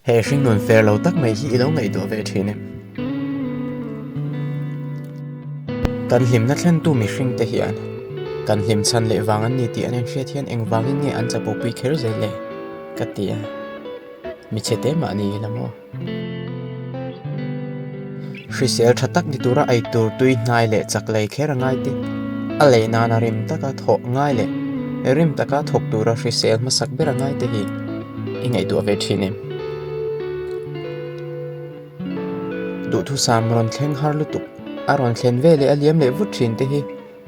He hringnun fair lo tak mai hi i lo ngaihtuah ve thin em? Kan hlimna thlentu mihringte hian kan hlim chhan leh vang an ni tih an inhriat hian engvangin nge an chapopui kher zel le? ka ti a, mi chhe te mah ni ila maw? Hrisel tha tak ni tura ei tur tui hnai leh chak lei kher a ngai te, a lei nana rim taka thawh ngai leh rim taka thawk tura hrisel hmasak ber a ngai te hi i ngaihtuah ve thin em? Duhthusam rawn thleng har lutuk, a rawn thlen ve leh a liam leh vut thin te hi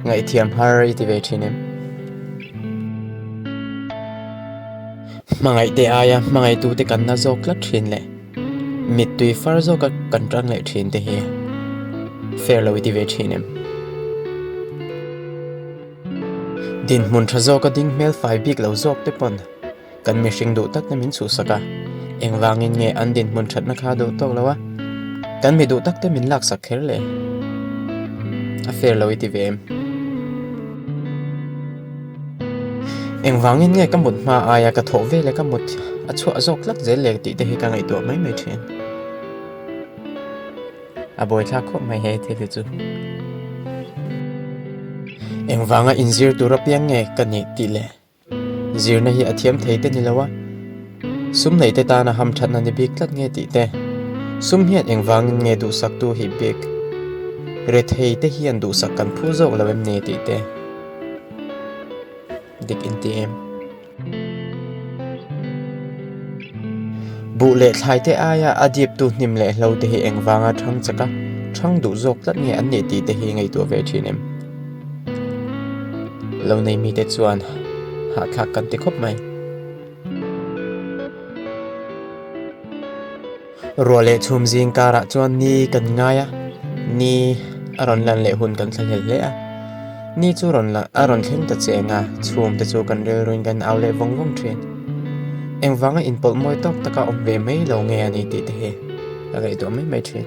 Ngaihthiam har i ti ve thin em? Hmangaihte aia hmangaihtute kan na zawk tlat thin leh mittui far zawka kan tang leh thin te hi fair lo i ti ve thin em? Dinhmun tha zawka ding hmel fai bik lo zawk te pawn Kan mihring duh tak te min chhuhsak a, engvangin nge an dinhmun thatna kha duh tawk lo a, kan mi duh tak te min laksak kher le? A fair lo i ti ve em? Engvangin nge ka mut hma aia ka thawh ve le ka mut a chhuah zawk tlat zel le tih te hi ka ngaihtuah mai mai thin. A buaithlak khawp mai hei thil hi chu. Engvanga inzir tur apiang nge ka nih tih le? Zirna hi a thiam thei te ni lo a, sum nei te tana hamthatna ni bik tlat nge tih te, sum hian engvangin nge duhsaktu hi bik, rethei te hian duhsak kan phu zawk lo em ni tih te dik inti em? Buh leh thlai te aia a diptu hnim leh hlo te hi engvanga thang chak a, thang duh zawk tlat nge an nih tih te hi ngaihtuah ve thin em? Lo nei mite chuan hahthlak kan ti khawp mai. Ruah leh chhum zing karah chuan ni kan ngai a, ni a rawn lan leh hun kan thlahlel hle a. Ni chu rawn la a rawn thleng ta cheng a, chhum te chu kan rilruin kan au leh vawng vawng thin. Engvanga inpawlh mawi tawk taka awm ve mai lo nge a ni tih te hi ka ngaihtuah mai mai thin.